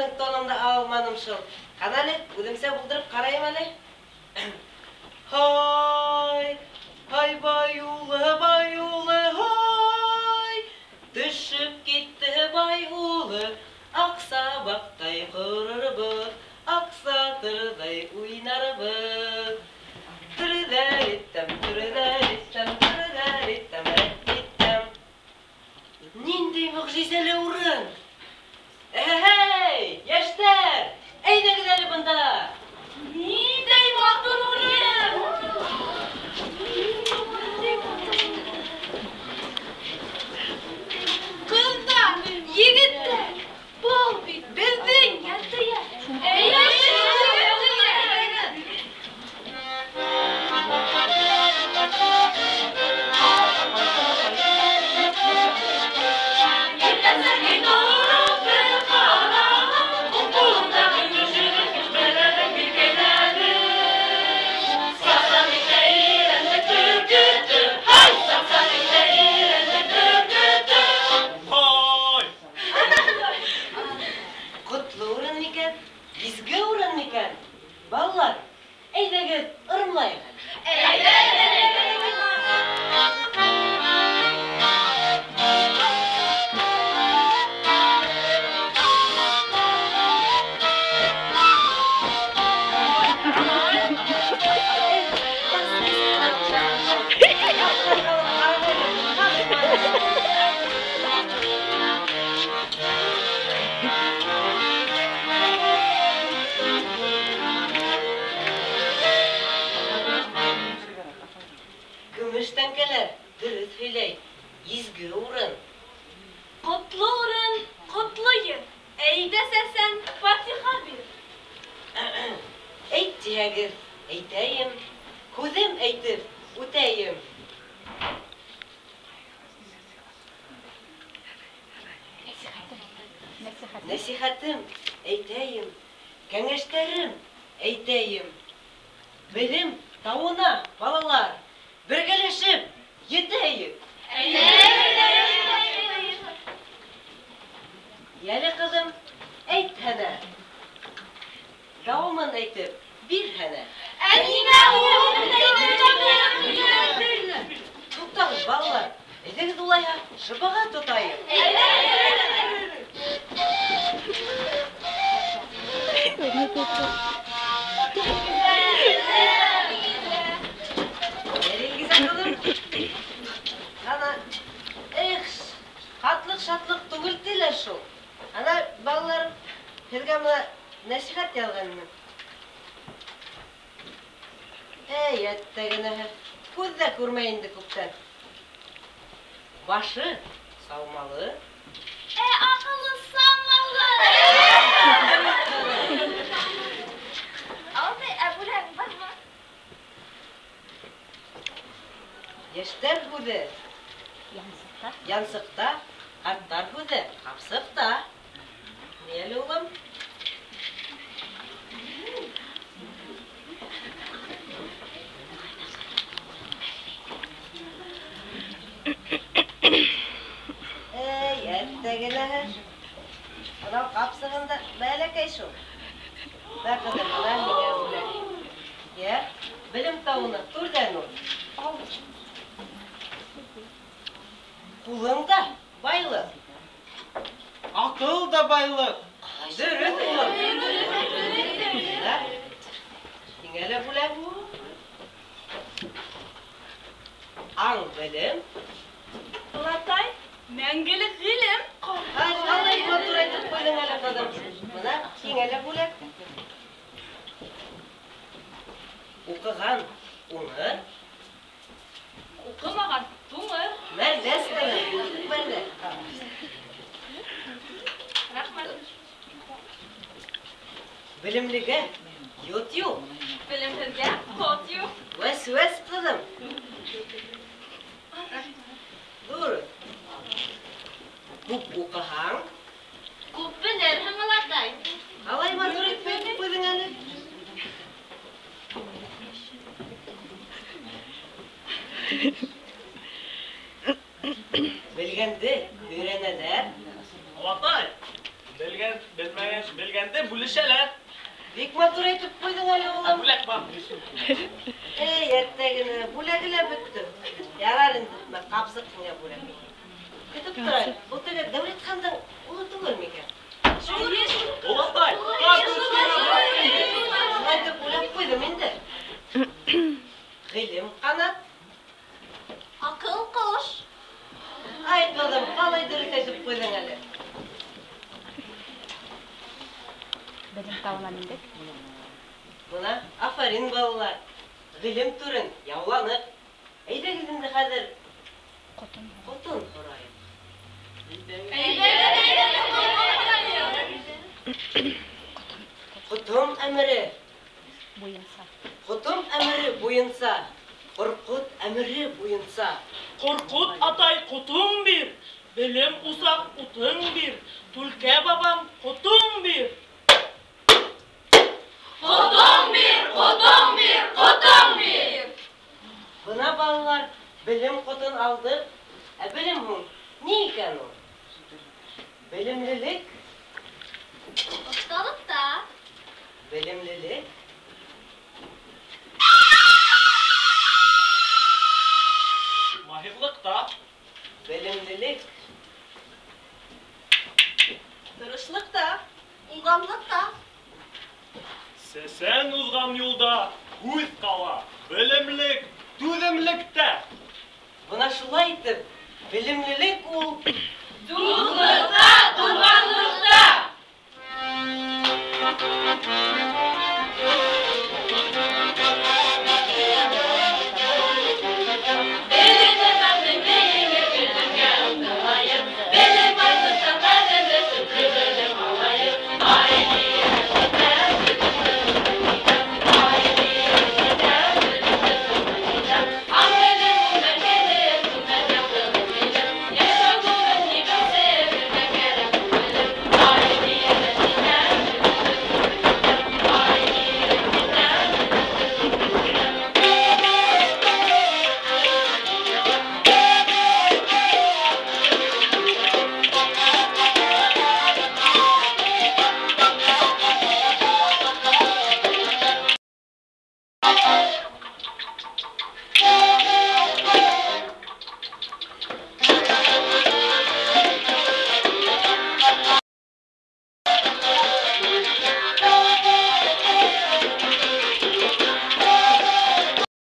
үҙемдең тонымды ала алманым шул. Ҡана әле, үҙемсә булдырып ҡарайым әле. Һай, һай, бай улы, бай улы, һай. Төшөп китте бай улы, аҡсабаҡтай ҡорорбоҙ, аҡсатырҙай уйнарбыҙ. Төрҙәриттәм, төрҙәриттәм, төрҙәриттәм, рәттиттәм. Ниндәй мөғжизәле урын! Әһәй, йәштәр, әйҙәгеҙ әле бында! Ниндәй матур урын! Ҡыҙҙар, егеттәр, был бит беҙҙең Йәнтөйәк. Эйе, Йәнтөйәк. Һай! Ҡотло урын микән, изге урын микән? Балалар, әйҙәгеҙ, ырымлайыҡ әле. Көмөш тәңкәләр дөрөҫ һөйләй, изге урын. Ҡотло урын, ҡотло ер. Әйҙә, сәсән, фатиха бир. Әйт тиһәгеҙ, әйтәйем, һүҙем әйтеп үтәйем. Нәсихәтем әйтәйем, кәңәштәрем әйтәйем. Белем тауына, балалар, бергәләшеп етәйек. Йәле, ҡыҙым, әйтһәнә. Дауамын әйтеп бирһәнә. Ә ниңә ул? Туҡтағыҙ, балалар, әйҙәгеҙ улайһа, шыбаға тотайыҡ. Әле, Илгизә ҡыҙым, ана, эх, шатлыҡ-шатлыҡ түгел тиләр шул. Ана, балаларым, һеҙгә бына нәсихәт яҙғанмын. Эй, әттәгенәһе, күҙ ҙә күрмәй инде күптән. Башы саумалы. Ә аҡылы самалы. Алтай, ә бүләк бармы? Йәштәр һүҙе янсыҡта, ҡарттар һүҙе ҡапсыҡта. Ни әле, улым? Эй, әттәгенәһе. Бынау ҡапсығында бәләкәй шул. Бә, ҡыҙым, бына һиңә бүләк. Йә, белем тауына түрҙән ул. Ҡулың да байлыҡ. Аҡыл да байлыҡ. Дөрөҫ, улым. Бына, һиңә лә бүләк. Аң белем. Олатай, мәңгелек ғилем. Ай, ҡалай матур әйтеп ҡуйҙың әле, ҡыҙым. Бына һиңә лә бүләк. Уҡыған уңыр. Уҡымаған туңыр. Мәрҙәс, ҡыҙым, мәрҙә. Рәхмәт. Белемлегә йот юҡ. Белемһеҙгә ҡот юҡ. Вәс-вәс, ҡыҙым. Дөрөҫ. Күп уҡыһаң, күп белерһең, олатай. Алай матур итеп әйтеп ҡуйҙың әле. Белгәнде өйрәнәләр. Олатай, Белгән, белмәгән, белгәнде бүлешәләр. Бик матур әйтеп ҡуйҙың әле, улым. Бүләк бар. Эй, әттәгенә, бүләге лә бөттө. Ярар инде, мә ҡапсыҡ һиңә бүләк. Көтөп тор әле, был теге Дәүләтхандың улы түгел микән? Олатай, Шулай итеп уйлап ҡуйҙым инде. Ғилем ҡанат. Аҡыл ҡош. Ай, ҡыҙым, ҡалай дөрөҫ әйтеп ҡуйҙың әле. Белем тауына мендек. Бына, афарин, балалар. Ғилем түрен яуланыҡ. Әйҙәгеҙ инде хәҙер Ҡотон. ҡотон һорайыҡ. Әйҙәгеҙ, әйҙәгеҙ, Ҡотом әмере, Буйынса. ҡотом әмере буйынса, Ҡорҡот әмере буйынса. Ҡорҡот атай, ҡотоң бир, белем усаҡ утың бир, Түлкә бабам, ҡотоң бир. Ҡотоң бир, ҡотоң бир, ҡотоң бир. Бына, балалар, белем ҡотон алдыҡ. Ә белем һуң ни икән ул? Белемлелек, Оҫталыҡта. белемлелек, Маһирлыҡта. белемлелек, Тырышлыҡта. Уңғанлыҡта. Сәсән уҙған юлда һүҙ ҡала. Белемлек, түҙемлектә. Бына шулай итеп, белемлелек ул Дуҫлыҡта.